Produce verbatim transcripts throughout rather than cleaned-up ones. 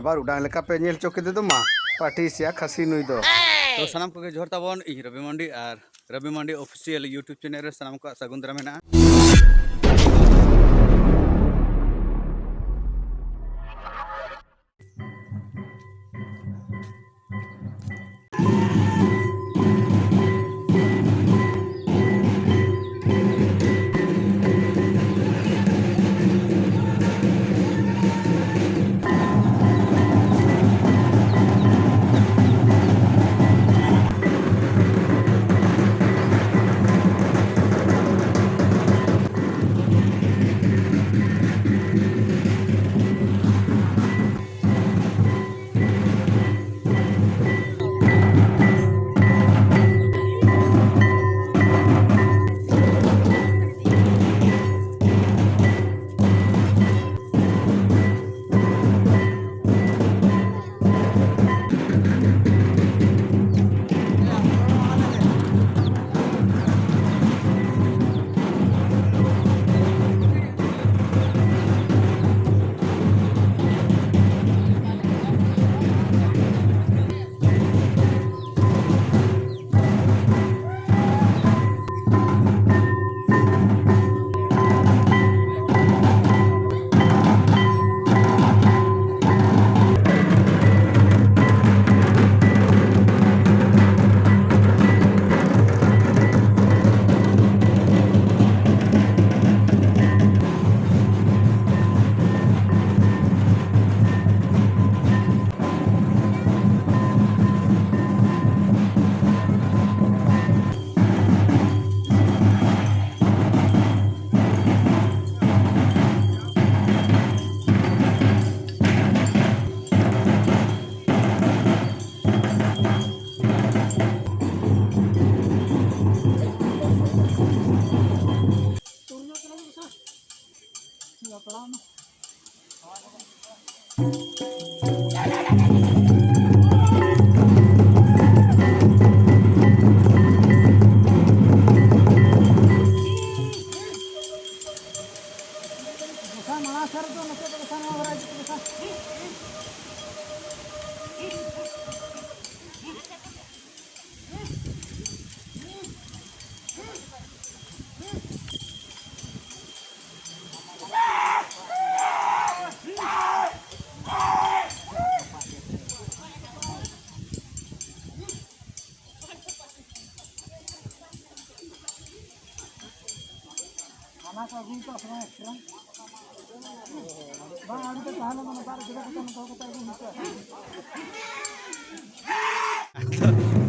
ᱵᱟᱨᱩᱰᱟᱝ ᱞᱮᱠᱟ ᱯᱮ ᱧᱮᱞ ᱦᱚᱪᱚ ᱠᱮᱫᱮ ᱫᱚ ᱢᱟ, ᱯᱟᱹᱴᱷᱤ ᱥᱮᱭᱟ ᱠᱷᱟᱹᱥᱤ ᱱᱩᱭ ᱫᱚ᱾ ᱛᱚ ᱥᱟᱱᱟᱢ ᱠᱚᱜᱮ ᱡᱚᱦᱟᱨ ᱛᱟᱵᱚᱱ, ᱤᱧ ᱨᱚᱵᱤ ᱢᱟᱱᱰᱤ ᱟᱨ ᱨᱚᱵᱤ ᱢᱟᱱᱰᱤ ᱚᱯᱷᱤᱥᱤᱭᱟᱞ YouTube ᱪᱮᱱᱮᱞ ᱨᱮ ᱥᱟᱱᱟᱢ ᱠᱚᱣᱟᱜ ᱥᱟᱹᱜᱩᱱ ᱫᱟᱨᱟᱢ ᱦᱮᱱᱟᱜᱼᱟ᱾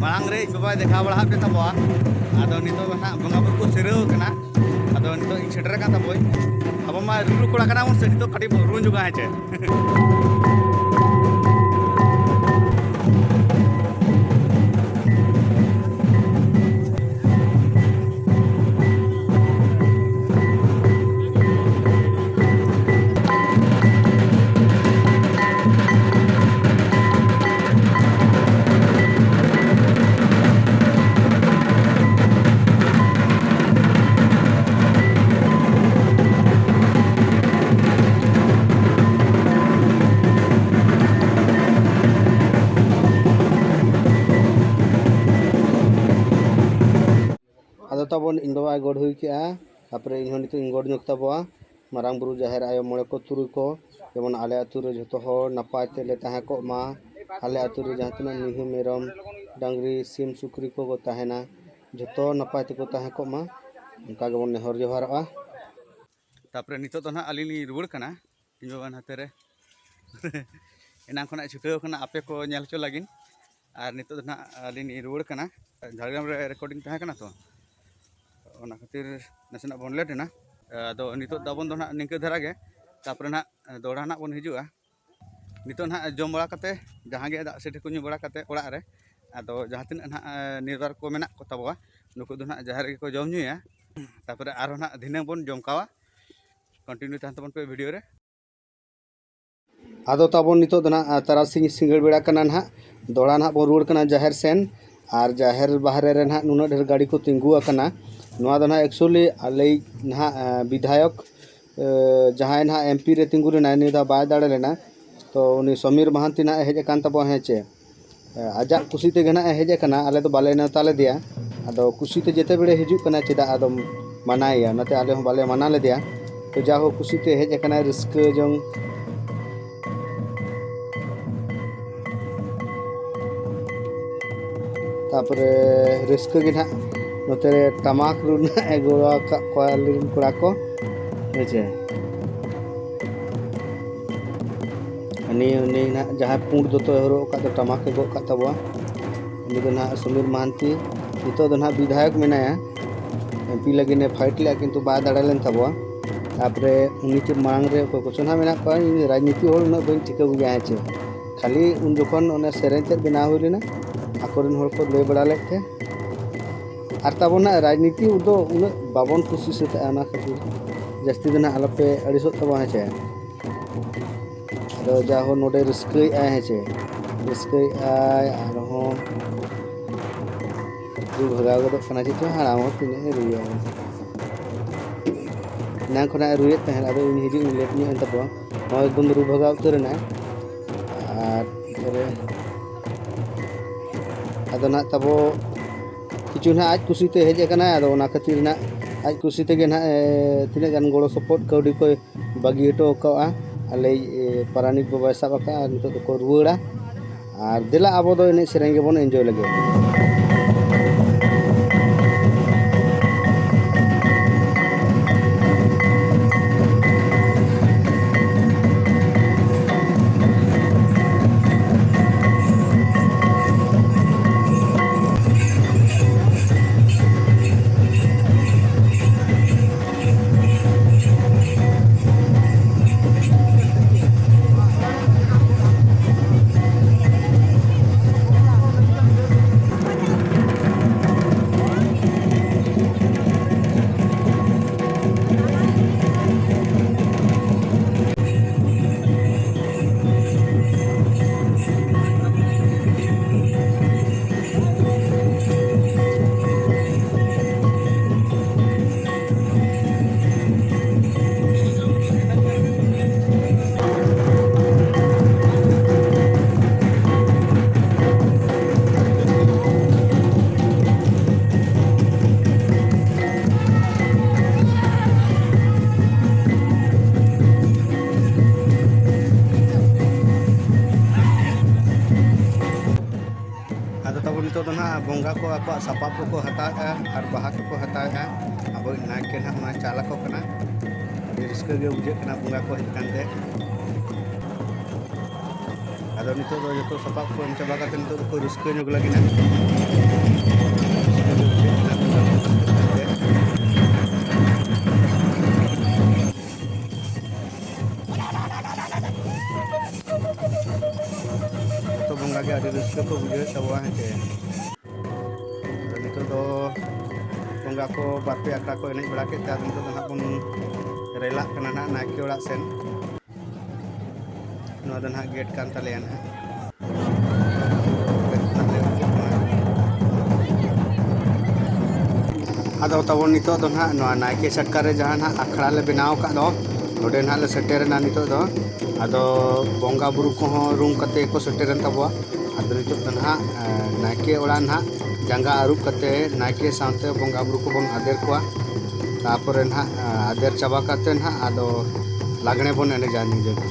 ᱢᱟᱲᱟᱝ ᱨᱮ ᱤᱧ ᱵᱟᱵᱟᱭ ᱫᱮᱠᱷᱟᱣ ᱵᱟᱲᱟ ᱟᱫ ᱯᱮ ᱛᱟᱵᱚᱣᱟ᱾ ᱟᱫᱚ ᱱᱤᱛᱚᱜ ᱫᱚ ᱱᱟᱦᱟᱜ ᱵᱚᱸᱜᱟ ᱵᱩᱨᱩ ᱠᱚ ᱥᱤᱨᱟᱹᱣ ᱠᱟᱱᱟ᱾ ᱟᱫᱚ ᱱᱤᱛᱚᱜ ᱤᱧ ᱥᱮᱴᱮᱨ ᱟᱠᱟᱱ ᱛᱟᱵᱚᱭ᱾ ᱟᱵᱚ ᱢᱟ ᱨᱩ ᱨᱩ ᱠᱚᱲᱟ ᱠᱟᱱᱟ ᱵᱚᱱ ᱥᱮ, ᱱᱤᱛᱚᱜ ᱠᱟᱹᱴᱤᱡ ᱵᱚᱱ ᱨᱩ ᱧᱚᱜᱟ, ᱦᱮᱸ ᱪᱮ? ᱟᱫᱚ ᱛᱟᱵᱚᱱ ᱤᱧ ᱵᱟᱵᱟᱭ ᱜᱚᱰ ᱦᱩᱭ ᱠᱮᱜᱼᱟ, ᱛᱟᱯᱚᱨᱮ ᱤᱧᱦᱚᱸ ᱱᱤᱛᱚᱜ ᱤᱧ ᱜᱚᱰ ᱧᱚᱜ ᱛᱟᱵᱚᱣᱟ᱾ ᱢᱟᱨᱟᱝ ᱵᱩᱨᱩ, ᱡᱟᱦᱮᱨ ᱟᱭᱳ, ᱢᱚᱬᱮ ᱠᱚ ᱛᱩᱨᱩᱭ ᱠᱚ, ᱡᱮᱢᱚᱱ ᱟᱞᱮ ᱟᱹᱛᱩ ᱨᱮ ᱡᱷᱚᱛᱚ ᱦᱚᱲ ᱱᱟᱯᱟᱭ ᱛᱮᱞᱮ ᱛᱟᱦᱮᱸ ᱠᱚᱜ ᱢᱟ᱾ ᱟᱞᱮ ᱟᱹᱛᱩ ᱨᱮ ᱡᱟᱦᱟᱸ ᱛᱤᱱᱟᱹᱜ ᱢᱤᱦᱩ, ᱢᱮᱨᱚᱢ, ᱰᱟᱝᱨᱤ, ᱥᱤᱢ, ᱥᱩᱠᱨᱤ ᱠᱚᱠᱚ ᱛᱟᱦᱮᱱᱟ, ᱡᱷᱚᱛᱚ ᱱᱟᱯᱟᱭ ᱛᱮᱠᱚ ᱛᱟᱦᱮᱸ ᱠᱚᱜ ᱢᱟ, ᱚᱱᱠᱟ ᱜᱮᱵᱚᱱ ᱱᱮᱦᱚᱨ ᱡᱚᱦᱟᱨᱚᱜᱼᱟ᱾ ᱛᱟᱯᱚᱨᱮ ᱱᱤᱛᱚᱜ ᱫᱚ ᱱᱟᱦᱟᱜ ᱟᱹᱞᱤᱧ ᱞᱤᱧ ᱨᱩᱣᱟᱹᱲ ᱠᱟᱱᱟ᱾ ᱤᱧ ᱵᱟᱵᱟ ᱱᱟᱛᱮ ᱨᱮ ᱮᱱᱟᱝ ᱠᱷᱚᱱᱟᱜ ᱪᱷᱩᱴᱟᱹᱣ ᱠᱟᱱᱟ ᱟᱯᱮ ᱠᱚ ᱧᱮᱞ ᱦᱚᱪᱚ ᱞᱟᱹᱜᱤᱫ᱾ ᱟᱨ ᱱᱤᱛᱚᱜ ᱫᱚ ᱱᱟᱦᱟᱜ ᱟᱹᱞᱤᱧ ᱞᱤᱧ ᱨᱩᱣᱟᱹᱲ ᱠᱟᱱᱟ᱾ ᱡᱷᱟᱲᱜᱨᱟᱢ ᱨᱮ ᱨᱮᱠᱚᱨᱰᱤᱝ ᱛᱟᱦᱮᱸ ᱠᱟᱱᱟ ᱛᱚ, ᱚᱱᱟ ᱠᱷᱟᱹᱛᱤᱨ ᱱᱟᱥᱮᱱᱟᱜ ᱵᱚᱱ ᱞᱮᱴ ᱮᱱᱟ᱾ ᱟᱫᱚ ᱱᱤᱛᱚᱜ ᱫᱚ ᱟᱵᱚᱱ ᱫᱚ ᱱᱟᱦᱟᱜ ᱱᱤᱝᱠᱟᱹ ᱫᱷᱟᱨᱟ ᱜᱮ, ᱛᱟᱯᱚᱨᱮ ᱱᱟᱦᱟᱜ ᱫᱚᱦᱲᱟ ᱱᱟᱦᱟᱜ ᱵᱚᱱ ᱦᱤᱡᱩᱜᱼᱟ᱾ ᱱᱤᱛᱚᱜ ᱱᱟᱦᱟᱜ ᱡᱚᱢ ᱵᱟᱲᱟ ᱠᱟᱛᱮ, ᱡᱟᱦᱟᱸ ᱜᱮ ᱫᱟᱜ ᱥᱮᱴᱮ ᱠᱚ ᱧᱩ ᱵᱟᱲᱟ ᱠᱟᱛᱮ ᱚᱲᱟᱜ ᱨᱮ, ᱟᱫᱚ ᱡᱟᱦᱟᱸ ᱛᱤᱱᱟᱹᱜ ᱱᱟᱦᱟᱜ ᱱᱤᱨᱵᱟᱨ ᱠᱚ ᱢᱮᱱᱟᱜ ᱠᱚ ᱛᱟᱵᱚᱣᱟ, ᱱᱩᱠᱩ ᱫᱚ ᱱᱟᱦᱟᱜ ᱡᱟᱦᱮᱨ ᱨᱮᱜᱮ ᱠᱚ ᱡᱚᱢ ᱧᱩᱭᱟ᱾ ᱛᱟᱯᱚᱨᱮ ᱟᱨᱦᱚᱸ ᱱᱟᱦᱟᱜ ᱫᱷᱤᱱᱟᱹᱝ ᱵᱚᱱ ᱡᱚᱢ ᱠᱟᱣᱟ᱾ ᱠᱚᱱᱴᱤᱱᱤᱭᱩ ᱛᱟᱦᱮᱱ ᱛᱟᱵᱚᱱ ᱯᱮ ᱵᱷᱤᱰᱤᱭᱳ ᱨᱮ᱾ ᱟᱫᱚ ᱛᱟᱵᱚᱱ ᱱᱤᱛᱚᱜ ᱫᱚ ᱱᱟᱦᱟᱜ ᱛᱟᱨᱟᱥᱤᱧ ᱥᱤᱸᱜᱟᱹᱲ ᱵᱮᱲᱟ ᱠᱟᱱᱟ ᱱᱟᱦᱟᱜ, ᱫᱚᱦᱲᱟ ᱱᱟᱦᱟᱜ ᱵᱚᱱ ᱨᱩᱣᱟᱹᱲ ᱠᱟᱱᱟ ᱡᱟᱦᱮᱨ ᱥᱮᱱ᱾ ᱟᱨ ᱡᱟᱦᱮᱨ ᱵᱟᱦᱨᱮ ᱨᱮ ᱱᱟᱦᱟᱜ ᱱᱩᱱᱟᱹᱜ ᱰᱷᱮᱨ ᱜᱟᱹᱰᱤ ᱠᱚ ᱛᱤᱸᱜᱩ ᱟᱠᱟᱱᱟ᱾ ᱱᱚᱣᱟ ᱫᱚ ᱱᱟᱦᱟᱜ ᱮᱠᱪᱩᱭᱮᱞᱤ ᱟᱞᱮᱭᱤᱡ ᱱᱟᱦᱟᱜ, ᱮ, ᱵᱤᱫᱷᱟᱭᱚᱠ, ᱮ, ᱡᱟᱦᱟᱸᱭ ᱱᱟᱦᱟᱜ ᱮᱢ ᱯᱤ ᱨᱮ ᱛᱤᱸᱜᱩ ᱞᱮᱱᱟᱭ, ᱱᱤᱭᱟᱹ ᱫᱷᱟᱣ ᱵᱟᱭ ᱫᱟᱲᱮ ᱞᱮᱱᱟ᱾ ᱛᱚ ᱩᱱᱤ ᱥᱚᱢᱤᱨ ᱢᱟᱦᱟᱱᱛᱤ ᱱᱟᱦᱟᱜ ᱮ ᱦᱮᱡ ᱟᱠᱟᱱ ᱛᱟᱵᱚᱱᱟ, ᱦᱮᱸ ᱪᱮ? ᱟᱡᱟᱜ ᱠᱩᱥᱤ ᱛᱮᱜᱮ ᱱᱟᱜ ᱮ ᱦᱮᱡ ᱟᱠᱟᱱᱟ, ᱟᱞᱮ ᱫᱚ ᱵᱟᱞᱮ ᱱᱮᱣᱛᱟ ᱞᱮᱫᱮᱭᱟ᱾ ᱟᱫᱚ ᱠᱩᱥᱤ ᱛᱮ ᱡᱮᱛᱮ ᱵᱮᱲᱮ ᱦᱤᱡᱩᱜ ᱠᱟᱱᱟ, ᱪᱮᱫᱟᱜ ᱟᱫᱚᱢ ᱢᱟᱱᱟᱭᱮᱭᱟ? ᱚᱱᱟᱛᱮ ᱟᱞᱮ ᱦᱚᱸ ᱵᱟᱞᱮ ᱢᱟᱱᱟ ᱞᱮᱫᱮᱭᱟ᱾ ᱛᱚ ᱡᱟ ᱦᱳᱠ, ᱠᱩᱥᱤ ᱛᱮ ᱦᱮᱡ ᱟᱠᱟᱱᱟᱭ, ᱨᱟᱹᱥᱠᱟᱹ ᱡᱚᱝ᱾ ᱛᱟᱯᱚᱨᱮ ᱨᱟᱹᱥᱠᱟᱹ ᱜᱮ ᱱᱟᱜ ᱱᱚᱛᱮ ᱨᱮ ᱴᱟᱢᱟᱠ ᱨᱩ ᱨᱮᱱᱟᱜ ᱮ ᱜᱚᱲᱚ ᱟᱠᱟᱫ ᱠᱚᱣᱟ ᱟᱞᱮᱨᱮᱱ ᱠᱚᱲᱟ ᱠᱚ᱾ ᱦᱮᱸ ᱪᱮ? ᱩᱱᱤ, ᱩᱱᱤ ᱱᱟᱜ ᱡᱟᱦᱟᱸᱭ ᱯᱩᱸᱰ ᱫᱚᱛᱚᱭ ᱦᱚᱨᱚᱜ ᱟᱠᱟᱫ ᱫᱚ, ᱴᱟᱢᱟᱠ ᱮ ᱜᱚᱜ ᱟᱠᱟᱫ ᱛᱟᱵᱚᱣᱟ, ᱩᱱᱤ ᱫᱚ ᱱᱟᱜ ᱥᱩᱢᱤᱨ ᱢᱟᱦᱟᱱᱛᱤ᱾ ᱱᱤᱛᱚᱜ ᱫᱚ ᱱᱟᱜ ᱵᱤᱫᱷᱟᱭᱚᱠ ᱢᱮᱱᱟᱭᱟ, ᱮᱢ ᱯᱤ ᱞᱟᱹᱜᱤᱫ ᱮ ᱯᱷᱟᱭᱤᱴ ᱞᱮᱫᱼᱟ, ᱠᱤᱱᱛᱩ ᱵᱟᱭ ᱫᱟᱲᱮ ᱞᱮᱱ ᱛᱟᱵᱚᱣᱟ᱾ ᱛᱟᱨᱯᱚᱨᱮ ᱩᱱᱤ ᱪᱮᱫ ᱢᱟᱲᱟᱝ ᱨᱮ ᱚᱠᱚᱭ ᱠᱚᱪᱚ ᱱᱟᱜ ᱢᱮᱱᱟᱜ ᱠᱚᱣᱟ, ᱤᱧ ᱨᱟᱡᱽᱱᱤᱛᱤ ᱦᱚᱲ ᱩᱱᱟᱹᱜ ᱵᱟᱹᱧ ᱴᱷᱤᱠᱟᱹ ᱠᱚᱜᱮᱭᱟ, ᱦᱮᱸ ᱪᱮ? ᱠᱷᱟᱹᱞᱤ ᱩᱱ ᱡᱚᱠᱷᱚᱱ ᱚᱱᱮ ᱥᱮᱨᱮᱧ ᱛᱮᱫ ᱵᱮᱱᱟᱣ ᱦᱩᱭ ᱞᱮᱱᱟ, ᱟᱠᱚᱨᱮᱱ ᱦᱚᱲ ᱠᱚ ᱞᱟᱹᱭ ᱵᱟᱲᱟ ᱞᱮᱫ ᱛᱮ᱾ ᱟᱨ ᱛᱟᱵᱚᱱ ᱱᱟᱜ ᱨᱟᱡᱽᱱᱤᱛᱤ ᱫᱚ ᱩᱱᱟᱹᱜ ᱵᱟᱵᱚᱱ ᱠᱩᱥᱤ ᱥᱟᱹᱛᱟᱜᱼᱟ, ᱚᱱᱟ ᱠᱷᱟᱹᱛᱤᱨ ᱡᱟᱹᱥᱛᱤ ᱫᱚ ᱱᱟᱜ ᱟᱞᱚᱯᱮ ᱟᱹᱲᱤᱥᱚᱜ ᱛᱟᱵᱚᱱᱟ, ᱦᱮᱸ ᱪᱮ? ᱟᱫᱚ ᱡᱟ ᱦᱚᱸ ᱱᱚᱰᱮ ᱨᱟᱹᱥᱠᱟᱹᱭᱮᱫᱼᱟᱭ, ᱦᱮᱸ ᱪᱮ? ᱨᱟᱹᱥᱠᱟᱹᱭᱮᱫᱼᱟᱭ, ᱟᱨᱦᱚᱸ ᱨᱩ ᱵᱷᱟᱜᱟᱣ ᱜᱚᱫᱚᱜ ᱠᱟᱱᱟ᱾ ᱪᱮᱫ ᱪᱚ ᱦᱟᱲᱟᱢ ᱦᱚᱲ ᱛᱤᱱᱟᱹᱜ ᱮ ᱨᱩᱭᱟ᱾ ᱮᱱᱟᱝ ᱠᱷᱚᱱᱟᱜ ᱮ ᱨᱩᱭᱮᱫ ᱛᱟᱦᱮᱸᱫ, ᱟᱫᱚ ᱤᱧ ᱦᱤᱡᱩᱜ ᱤᱧ ᱞᱮᱴ ᱧᱚᱜ ᱮᱱ ᱛᱟᱠᱚᱣᱟ᱾ ᱱᱚᱜᱼᱚᱭ ᱮᱠᱫᱚᱢ ᱨᱩ ᱵᱷᱟᱜᱟᱣ ᱩᱛᱟᱹᱨ ᱮᱱᱟᱭ᱾ ᱟᱨ ᱛᱚᱵᱮ ᱟᱫᱚ ᱱᱟᱜ ᱛᱟᱵᱚ ᱠᱤᱪᱷᱩ ᱱᱟᱜ ᱟᱡ ᱠᱩᱥᱤᱛᱮ ᱦᱮᱡ ᱟᱠᱟᱱᱟᱭ, ᱟᱫᱚ ᱚᱱᱟ ᱠᱷᱟᱹᱛᱤᱨ ᱱᱟᱜ ᱟᱡ ᱠᱩᱥᱤ ᱛᱮᱜᱮ ᱱᱟᱜ, ᱮ, ᱛᱤᱱᱟᱹᱜ ᱜᱟᱱ ᱜᱚᱲᱚ ᱥᱚᱯᱚᱦᱚᱫ ᱠᱟᱹᱣᱰᱤ ᱠᱚᱭ ᱵᱟᱹᱜᱤ ᱦᱚᱴᱚ ᱟᱠᱟᱫᱼᱟ᱾ ᱟᱞᱮᱭᱤᱡ, ᱮ, ᱯᱟᱨᱟᱱᱤᱠ ᱵᱟᱵᱟᱭ ᱥᱟᱵ ᱟᱠᱟᱫᱼᱟ, ᱱᱤᱛᱚᱜ ᱫᱚᱠᱚ ᱨᱩᱣᱟᱹᱲᱟ᱾ ᱟᱨ ᱫᱮᱞᱟ ᱟᱵᱚ ᱫᱚ ᱮᱱᱮᱡ ᱥᱮᱨᱮᱧ ᱜᱮᱵᱚᱱ ᱮᱱᱡᱚᱭ ᱞᱮᱜᱮ᱾ ᱥᱟᱯᱟᱵ ᱠᱚᱠᱚ ᱦᱟᱛᱟᱣᱮᱫᱼᱟ ᱟᱨ ᱵᱟᱦᱟ ᱠᱚᱠᱚ ᱦᱟᱛᱟᱣᱮᱫᱼᱟ᱾ ᱟᱵᱚᱭᱤᱡ ᱱᱟᱭᱠᱮ ᱱᱟᱦᱟᱜ ᱱᱚᱣᱟ ᱪᱟᱞ ᱟᱠᱚ ᱠᱟᱱᱟ᱾ ᱟᱹᱰᱤ ᱨᱟᱹᱥᱠᱟᱹ ᱜᱮ ᱵᱩᱡᱷᱟᱹᱜ ᱠᱟᱱᱟ ᱵᱚᱸᱜᱟ ᱠᱚ ᱦᱮᱡ ᱟᱠᱟᱱ ᱛᱮ᱾ ᱟᱫᱚ ᱱᱤᱛᱚᱜ ᱫᱚ ᱡᱚᱛᱚ ᱥᱟᱯᱟᱵ ᱠᱚ ᱮᱢ ᱪᱟᱵᱟ ᱠᱟᱛᱮ ᱱᱤᱛᱚᱜ ᱫᱚᱠᱚ ᱨᱟᱹᱥᱠᱟᱹ ᱧᱚᱜ ᱞᱟᱹᱜᱤᱫ ᱱᱟᱜ᱾ ᱡᱚᱛᱚ ᱵᱚᱸᱜᱟ ᱜᱮ ᱟᱹᱰᱤ ᱨᱟᱹᱥᱠᱟᱹ ᱠᱚ ᱵᱩᱡᱷᱟᱹᱣᱮᱫ ᱛᱟᱵᱚᱣᱟ, ᱦᱮᱸ ᱪᱮ᱾ ᱟᱫᱚ ᱱᱤᱛᱚᱜ ᱫᱚ ᱵᱚᱸᱜᱟ ᱠᱚ ᱵᱟᱨ ᱯᱮ ᱟᱠᱷᱲᱟ ᱠᱚ ᱮᱱᱮᱡ ᱵᱟᱲᱟ ᱠᱮᱫ ᱛᱮ, ᱟᱫᱚ ᱱᱤᱛᱚᱜ ᱫᱚ ᱱᱟᱦᱟᱜ ᱵᱚᱱ ᱨᱮᱞᱟᱜ ᱠᱟᱱᱟ ᱱᱟᱦᱟᱜ ᱱᱟᱭᱠᱮ ᱚᱲᱟᱜ ᱥᱮᱱ᱾ ᱱᱚᱣᱟ ᱫᱚ ᱱᱟᱦᱟᱜ ᱜᱮᱴ ᱠᱟᱱ ᱛᱟᱞᱮᱭᱟ ᱱᱟᱦᱟᱜ᱾ ᱟᱫᱚ ᱛᱟᱵᱚᱱ ᱱᱤᱛᱚᱜ ᱫᱚ ᱱᱟᱦᱟᱜ ᱱᱚᱣᱟ ᱱᱟᱭᱠᱮ ᱪᱷᱟᱴᱠᱟ ᱨᱮ ᱡᱟᱦᱟᱸ ᱱᱟᱦᱟᱜ ᱟᱠᱷᱲᱟ ᱞᱮ ᱵᱮᱱᱟᱣ ᱟᱠᱟᱫ ᱫᱚ, ᱱᱚᱰᱮ ᱱᱟᱦᱟᱜ ᱞᱮ ᱥᱮᱴᱮᱨᱮᱱᱟ ᱱᱤᱛᱚᱜ ᱫᱚ᱾ ᱟᱫᱚ ᱵᱚᱸᱜᱟ ᱵᱩᱨᱩ ᱠᱚᱦᱚᱸ ᱨᱩᱢ ᱠᱟᱛᱮ ᱠᱚ ᱥᱮᱴᱮᱨᱮᱱ ᱛᱟᱵᱚᱣᱟ᱾ ᱟᱫᱚ ᱱᱤᱛᱚᱜ ᱫᱚ ᱱᱟᱦᱟᱜ, ᱮ, ᱱᱟᱭᱠᱮ ᱚᱲᱟᱜ ᱱᱟᱦᱟᱜ ᱡᱟᱸᱜᱟ ᱟᱹᱨᱩᱵ ᱠᱟᱛᱮ ᱱᱟᱭᱠᱮ ᱥᱟᱶᱛᱮ ᱵᱚᱸᱜᱟ ᱵᱩᱨᱩ ᱠᱚᱵᱚᱱ ᱟᱫᱮᱨ ᱠᱚᱣᱟ᱾ ᱛᱟᱯᱚᱨᱮ ᱱᱟᱦᱟᱜ, ᱮ, ᱟᱫᱮᱨ ᱪᱟᱵᱟ ᱠᱟᱛᱮ ᱱᱟᱦᱟᱜ ᱟᱫᱚ ᱞᱟᱜᱽᱬᱮ ᱵᱚᱱ ᱮᱱᱮᱡᱟ ᱧᱤᱫᱟᱹ ᱫᱚ᱾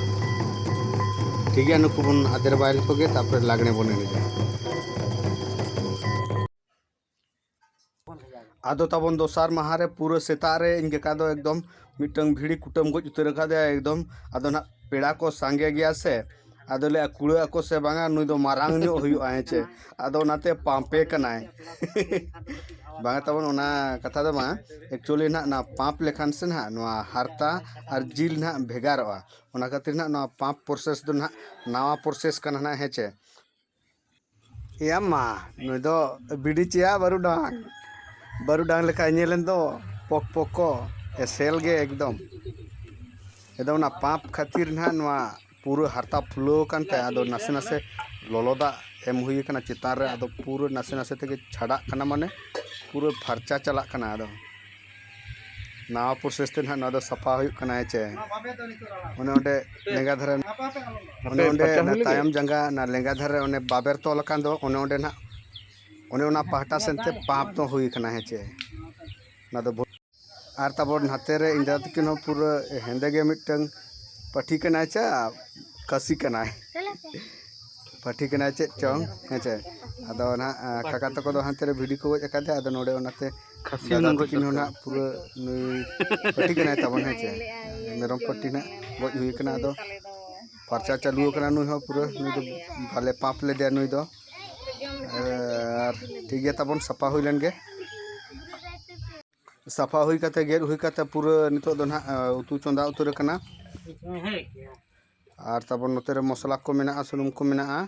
ᱴᱷᱤᱠ ᱜᱮᱭᱟ, ᱱᱩᱠᱩ ᱵᱚᱱ ᱟᱫᱮᱨ ᱵᱟᱲᱟ ᱞᱮᱠᱚ ᱜᱮ, ᱛᱟᱯᱚᱨᱮ ᱞᱟᱜᱽᱬᱮ ᱵᱚᱱ ᱮᱱᱮᱡᱟ᱾ ᱟᱫᱚ ᱛᱟᱵᱚᱱ ᱫᱚᱥᱟᱨ ᱢᱟᱦᱟ ᱨᱮ ᱯᱩᱨᱟᱹ ᱥᱮᱛᱟᱜ ᱨᱮ ᱤᱧ ᱠᱟᱠᱟ ᱫᱚ ᱮᱠᱫᱚᱢ ᱢᱤᱫᱴᱟᱝ ᱵᱷᱤᱲᱤ ᱠᱩᱴᱟᱹᱢ ᱜᱚᱡ ᱩᱛᱟᱹᱨ ᱟᱠᱟᱫᱮᱭᱟ ᱮᱠᱫᱚᱢ᱾ ᱟᱫᱚ ᱱᱟᱦᱟᱜ ᱯᱮᱲᱟ ᱠᱚ ᱥᱟᱸᱜᱮ ᱜᱮᱭᱟ ᱥᱮ, ᱟᱫᱚ ᱞᱟᱹᱭᱟ ᱠᱩᱲᱟᱹᱜ ᱟᱠᱚ ᱥᱮ ᱵᱟᱝᱟ, ᱱᱩᱭ ᱫᱚ ᱢᱟᱨᱟᱝ ᱧᱚᱜ ᱦᱩᱭᱩᱜᱼᱟ, ᱦᱮᱸ ᱪᱮ᱾ ᱟᱫᱚ ᱚᱱᱟᱛᱮ ᱯᱟᱢᱯᱮ ᱠᱟᱱᱟᱭ᱾ ᱵᱟᱝᱟ ᱛᱟᱵᱚᱱ ᱚᱱᱟ ᱠᱟᱛᱷᱟ ᱫᱚ ᱵᱟᱝᱟ, actually ᱱᱟᱦᱟᱜ ᱱᱚᱣᱟ ᱯᱟᱢᱯ ᱞᱮᱠᱷᱟᱱ ᱥᱮ ᱱᱟᱦᱟᱜ ᱱᱚᱣᱟ ᱦᱟᱨᱛᱟ ᱟᱨ ᱡᱤᱞ ᱱᱟᱦᱟᱜ ᱵᱷᱮᱜᱟᱨᱚᱜᱼᱟ᱾ ᱚᱱᱟ ᱠᱷᱟᱹᱛᱤᱨ ᱱᱟᱦᱟᱜ ᱱᱚᱣᱟ ᱯᱟᱢᱯ process ᱫᱚ ᱱᱟᱦᱟᱜ ᱱᱟᱣᱟ process ᱠᱟᱱᱟ ᱱᱟᱦᱟᱜ, ᱦᱮᱸ ᱪᱮ᱾ ᱮᱭᱟ ᱢᱟ, ᱱᱩᱭ ᱫᱚ ᱵᱤᱰᱤ ᱪᱮᱭᱟ ᱵᱟᱹᱨᱩᱰᱟᱝ᱾ ᱵᱟᱹᱨᱩᱰᱟᱝ ᱞᱮᱠᱟᱭ ᱧᱮᱞᱮᱱ ᱫᱚ, ᱯᱚᱠ ᱯᱚᱠ ᱠᱚ, ᱮᱥᱮᱞ ᱜᱮ ᱮᱠᱫᱚᱢ᱾ ᱮᱫᱚ ᱚᱱᱟ ᱯᱟᱢᱯ ᱠᱷᱟᱹᱛᱤᱨ ᱱᱟᱦᱟᱜ ᱱᱚᱣᱟ ᱯᱩᱨᱟᱹ ᱦᱟᱨᱛᱟ ᱯᱷᱩᱞᱟᱹᱣ ᱟᱠᱟᱱ ᱛᱟᱭᱟ᱾ ᱟᱫᱚ ᱱᱟᱥᱮ ᱱᱟᱥᱮ ᱞᱚᱞᱚ ᱫᱟᱜ ᱮᱢ ᱦᱩᱭ ᱟᱠᱟᱱᱟ ᱪᱮᱛᱟᱱ ᱨᱮ, ᱟᱫᱚ ᱯᱩᱨᱟᱹ ᱱᱟᱥᱮ ᱱᱟᱥᱮ ᱛᱮᱜᱮ ᱪᱷᱟᱰᱟᱜ ᱠᱟᱱᱟ, ᱢᱟᱱᱮ ᱯᱩᱨᱟᱹ ᱯᱷᱟᱨᱪᱟ ᱪᱟᱞᱟᱜ ᱠᱟᱱᱟ᱾ ᱟᱫᱚ ᱱᱟᱣᱟ process ᱛᱮ ᱱᱟᱦᱟᱜ ᱱᱚᱣᱟ ᱫᱚ ᱥᱟᱯᱷᱟ ᱦᱩᱭᱩᱜ ᱠᱟᱱᱟ, ᱦᱮᱸ ᱪᱮ᱾ ᱚᱱᱮ ᱚᱸᱰᱮ ᱞᱮᱸᱜᱟ ᱫᱷᱟᱨᱮ, ᱚᱱᱮ ᱦᱟᱯᱮ ᱚᱸᱰᱮ ᱯᱷᱟᱨᱪᱟ ᱚᱱᱟ ᱦᱩᱭ ᱞᱮᱜᱮ᱾ ᱛᱟᱭᱚᱢ ᱡᱟᱸᱜᱟ, ᱚᱱᱟ ᱞᱮᱸᱜᱟ ᱫᱷᱟᱨᱮ ᱚᱱᱮ ᱵᱟᱵᱮᱨ ᱛᱚᱞ ᱟᱠᱟᱱ ᱫᱚ, ᱚᱱᱮ ᱚᱸᱰᱮ ᱱᱟᱦᱟᱜ, ᱚᱱᱮ ᱚᱱᱟ ᱯᱟᱦᱴᱟ ᱥᱮᱱ ᱛᱮ ᱯᱟᱢᱯ ᱫᱚ ᱦᱩᱭ ᱟᱠᱟᱱᱟ, ᱦᱮᱸ ᱪᱮ᱾ ᱚᱱᱟ ᱫᱚ ᱵᱷᱩ-, ᱟᱨ ᱛᱟᱵᱚᱱ ᱱᱟᱛᱮ ᱨᱮ ᱤᱧ ᱫᱟᱫᱟ ᱛᱟᱹᱠᱤᱱ ᱦᱚᱸ ᱯᱩᱨᱟᱹ ᱦᱮᱸᱫᱮ ᱜᱮ ᱢᱤᱫᱴᱟᱝ ᱯᱟᱹᱴᱷᱤ ᱠᱟᱱᱟᱭ ᱪᱮ ᱠᱟᱹᱥᱤ ᱠᱟᱱᱟᱭ᱾ ᱯᱟᱹᱴᱷᱤ ᱠᱟᱱᱟᱭ ᱪᱮᱫ ᱪᱚᱝ, ᱦᱮᱸ ᱪᱮ? ᱟᱫᱚ ᱱᱟᱦᱟᱜ, ᱟ, ᱠᱟᱠᱟ ᱛᱟᱠᱚ ᱫᱚ ᱦᱟᱱᱛᱮ ᱨᱮ ᱵᱷᱤᱰᱤ ᱠᱚ ᱜᱚᱡ ᱟᱠᱟᱫᱮᱭᱟ, ᱟᱫᱚ ᱱᱚᱰᱮ ᱚᱱᱟᱛᱮ ᱠᱷᱟᱹᱥᱤ ᱫᱟᱫᱟ ᱦᱩᱱᱟᱹᱝ ᱜᱚᱡ ᱛᱟᱹᱠᱤᱱ ᱦᱚᱸ ᱠᱟᱠᱚ᱾ ᱱᱟᱦᱟᱜ ᱯᱩᱨᱟᱹ ᱱᱩᱭ ᱯᱟᱹᱴᱷᱤ ᱠᱟᱱᱟᱭ ᱛᱟᱵᱚᱱ, ᱦᱮᱸ ᱪᱮ? ᱢᱮᱨᱚᱢ ᱯᱟᱹᱴᱷᱤ ᱱᱟᱦᱟᱜ ᱜᱚᱡ ᱦᱩᱭ ᱠᱟᱱᱟ, ᱟᱫᱚ ᱯᱟᱨᱪᱟ ᱪᱟᱹᱞᱩ ᱟᱠᱟᱱᱟ ᱱᱩᱭ ᱦᱚᱸ ᱯᱩᱨᱟᱹ, ᱱᱩᱭ ᱫᱚ ᱵᱟᱞᱮ ᱯᱟᱯ ᱞᱮᱫᱮᱭᱟ ᱱᱩᱭ ᱫᱚ᱾ ᱟᱨ ᱴᱷᱤᱠ ᱜᱮᱭᱟ ᱛᱟᱵᱚᱱ, ᱥᱟᱯᱷᱟ ᱦᱩᱭ ᱞᱮᱱ ᱜᱮ᱾ ᱥᱟᱯᱷᱟ ᱦᱩᱭ ᱠᱟᱛᱮ, ᱜᱮᱫ ᱦᱩᱭ ᱠᱟᱛᱮ ᱯᱩᱨᱟᱹ ᱱᱤᱛᱚᱜ ᱫᱚ ᱱᱟᱦᱟᱜ, ᱟ, ᱩᱛᱩ ᱪᱚᱸᱫᱟ ᱩᱛᱟᱹᱨ ᱟᱠᱟᱱᱟ᱾ ᱟᱨ ᱛᱟᱵᱚᱱ ᱱᱚᱛᱮ ᱨᱮ ᱢᱚᱥᱞᱟ ᱠᱚ ᱢᱮᱱᱟᱜᱼᱟ, ᱥᱩᱱᱩᱢ ᱠᱚ ᱢᱮᱱᱟᱜᱼᱟ᱾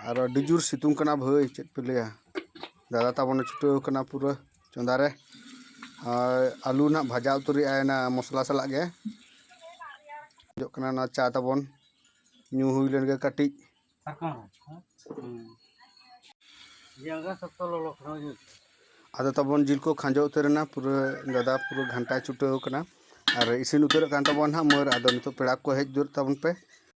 ᱟᱨ ᱟᱹᱰᱤ ᱡᱳᱨ ᱥᱤᱛᱩᱝ ᱠᱟᱱᱟ ᱵᱷᱟᱹᱭ, ᱪᱮᱫ ᱯᱮ ᱞᱟᱹᱭᱟ᱾ ᱫᱟᱫᱟ ᱛᱟᱵᱚᱱᱮ ᱪᱷᱩᱴᱟᱹᱣ ᱠᱟᱱᱟ ᱯᱩᱨᱟᱹ ᱪᱚᱸᱫᱟ ᱨᱮ᱾ ᱟᱨ ᱟᱹᱞᱩ ᱱᱟᱦᱟᱜ ᱵᱷᱟᱡᱟ ᱩᱛᱟᱹᱨᱮᱜᱼᱟᱭ ᱚᱱᱟ ᱢᱚᱥᱞᱟ ᱥᱟᱞᱟᱜ ᱜᱮ᱾ ᱦᱩᱭᱩᱜ ᱠᱟᱱᱟ ᱚᱱᱟ ᱪᱟ ᱛᱟᱵᱚᱱ, ᱧᱩ ᱦᱩᱭ ᱞᱮᱱ ᱜᱮ ᱠᱟᱹᱴᱤᱡ᱾ ᱯᱟᱨᱠᱚᱢ ᱨᱮ, ᱦᱮᱸ? ᱦᱩᱸ᱾ ᱡᱟᱸᱜᱟ ᱥᱚᱠᱛᱚ ᱞᱚᱞᱚ ᱠᱟᱱᱟ, ᱵᱩᱡᱷᱟᱹᱣ᱾ ᱟᱫᱚ ᱛᱟᱵᱚᱱ ᱡᱤᱞ ᱠᱚ ᱠᱷᱟᱸᱡᱚ ᱩᱛᱟᱹᱨ ᱮᱱᱟ, ᱯᱩᱨᱟᱹ ᱫᱟᱫᱟ ᱯᱩᱨᱟᱹ ᱜᱷᱟᱱᱴᱟᱭ ᱪᱷᱩᱴᱟᱹᱣ ᱠᱟᱱᱟ᱾ ᱟᱨ ᱤᱥᱤᱱ ᱩᱛᱟᱹᱨᱚᱜ ᱠᱟᱱ ᱛᱟᱵᱚᱱ ᱦᱟᱸᱜ ᱢᱟᱹᱨ᱾ ᱟᱫᱚ ᱱᱤᱛᱚᱜ ᱯᱮᱲᱟ ᱠᱚ ᱦᱮᱡ ᱡᱩᱛ ᱛᱟᱵᱚᱱ ᱯᱮ,